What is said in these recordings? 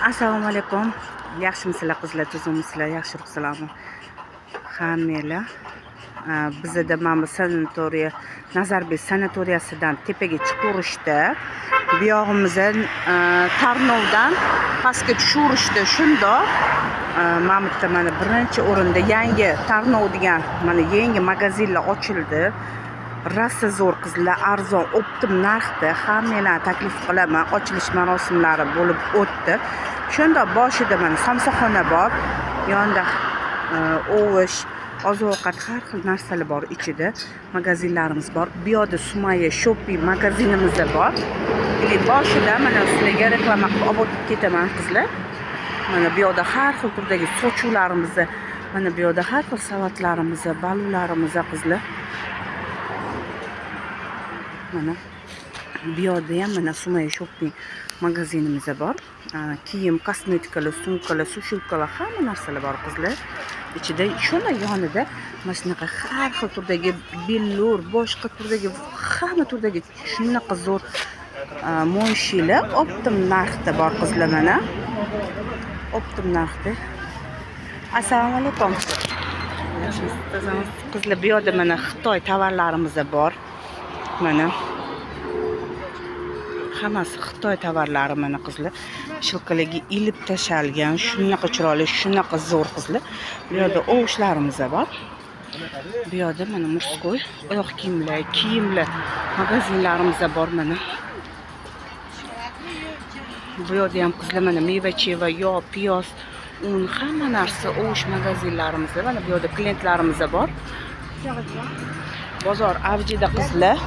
Assalomu alaykum. Yaxshimisizlar, qizlar, tuzukmisizlar, yaxshimisizlarmi? Hammanglar. Bizada mana bu sanatoriya, Nazarbek sanatoriyasidan tepaga chiqaverishda, bu yog'imizda Tarnovdan pastga tushaverishda shundoq mana bu yerda mana birinchi o'rinda yangi Tarnov degan mana yangi magazinlar ochildi. Rosa zo'r, qizlar, arzon, оптом narxda hammanglarni taklif qilaman. Ochilish marosimlari bo'lib o'tdi. Shundoq boshida mana somsaxona bor, yonida ovosh, oziq ovqat, har xil narsalar bor ichida. Magazinlarimiz bor. Bu yoqda Sumaya Shopping magazinimiz bor. Или boshida mana sizlarga reklama qilib olib o'tib ketaman, qizlar. Mana bu yoqda har xil turdagi sochuvlarimizni, mana bu yoqda har xil salatlarimiz, baliqlarimiz, qizlar. Mana bu yoqda ham mana Sumaya Shopping magazinimiz bor. Kiyim, kosmetikalar, sumkalar, сушилка lar, hamma narsalar bor, qizlar. Ichida shuni yonida mana shunaqa har xil turdagi billur, boshqa turdagi, hamma turdagi shunaqa zo'r моющий lar оптом narxda bor, qizlar, mana. Оптом narxda. Assalomu alaykum. Yaxshimisiz, qizlar? Bu yoqda mana Xitoy tovarlarimiz bor. Mana hammasi Xitoy tovarlari, mana, qizlar. Шёлка larga ilib tashalgan, shunaqa chiroyli, shunaqa zo'r, qizlar. Bu yoqda ovushlarimiz bor. Bu yoqda mana мужской oyoq kiyimlar, kiyimlar magazinlarimiz bor, mana. Bu yoqda ham, qizlar, mana meva-cheva, yog', piyoz, un, hamma narsa ovush magazinlarimizda. Mana bu yoqda klientlarimiz bor. Bozor avjida, qizlar.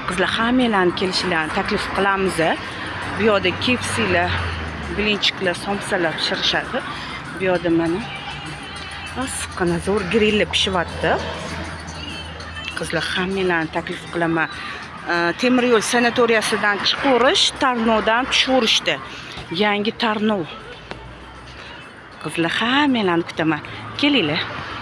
Qizlar, hammanglarni kelishlarini taklif qilamiz. Bu yoqda KFClar, блинчик lar, somsalar pishirishadi. Bu yoqda mana issiqqina zo'r grilli pishyapti. Qizlar, hammanglarni taklif qilaman. Temir yo'l sanatoriyasidan chiqaverish, Tarnovdan tushaverishdi. Yangi Tarnov. Qizlar, hammanglarni kutaman. Kelinglar.